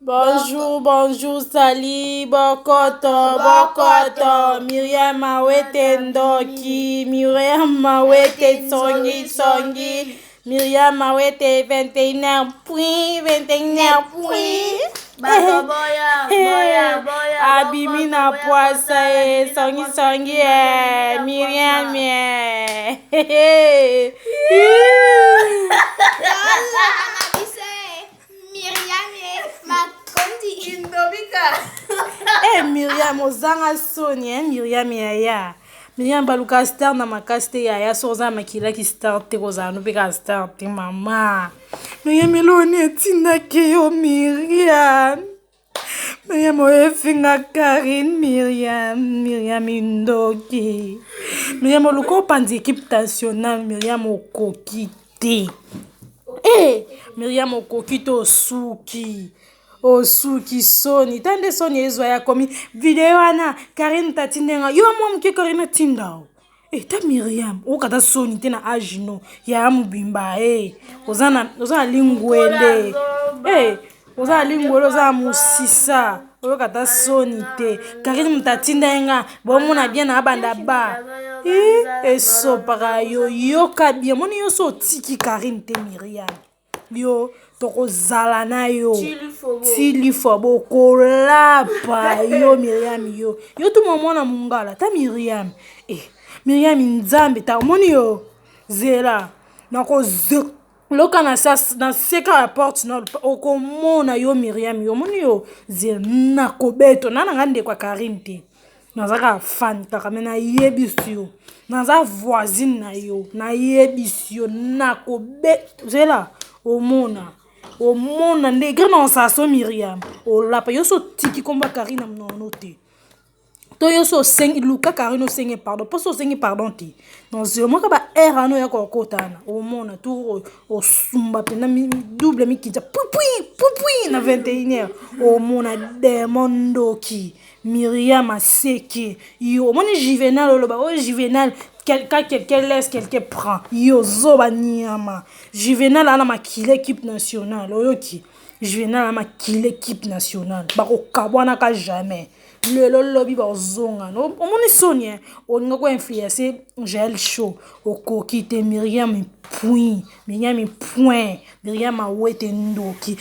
Bonjour, bonjour, salut, bokoto, bokoto, Myriam Awete Ndoki, Myriam Awete Songi Songi, Myriam Awete 21h, puis 21h, puis. Bato boya, boya, boya. Abimi na pwasa e, songi songi e, Myriam e. Eh Myriam ozanga soni eh Myriam yaya. Myriam baluka star na makasi te yaya so oza makila ki star te kozala no mpe kaka star te mama. Myriam eloni etindaki yo Myriam. Myriam oyo efinga Karine Myriam Myriam ndoki. Myriam oluka opanza equipe nationale Myriam okoki te. Eh Myriam okoki te osuki. Osuki soni ta nde soni ezwa ya komi video wana Karine tati ndenga yo mwa moke Karine atinda o e ta Myriam okata soni te na age no yaya mobimba e oza na oza na lingwele e oza na lingwele oza na mosisa oyoka ata soni te Karine moto atinda ye nga bomona bien na abanda ba esopaka yo yoka bien moni yo so otiki Karine te Myriam yo tokozala na yo tilifo bokolapa yo Myriam yo yo tuma mwana mongala ta Myriam eh, Myriam nzambe ta omoni yo zela nakoze loka na na seka ya porte na okomona yo Myriam yo omoni yo zela nakobeto na nanga ndeko ya Karine te naza kaka fan kaka me nayebisi yo naza voisine na yo nayebisi yo nakobe zela omona omona nde gre na osaso Myriam olapa yo so otiki komba Karine na monoko te to yo so osengi luka Karine osenge pardon mpo so osengi pardon te nozela moka ba heure wana oya kokota wana omona tour osumba mpenza double mikinza pupui pupui na 21 heure omona demon ndoki Myriam aseki yo omoni Juvenal oloba oyo Juvenal quand quelqu'un laisse quelqu'un prend yo zoba nyama Juvenal ana makila équipe nationale oyoki Juvenal ana makila équipe nationale bakokabwanaka jamais lelo lobi bazongana omoni soni eh? Olinga ko influencer Jael Show okoki te Myriam point Myriam point Myriam awete ndoki.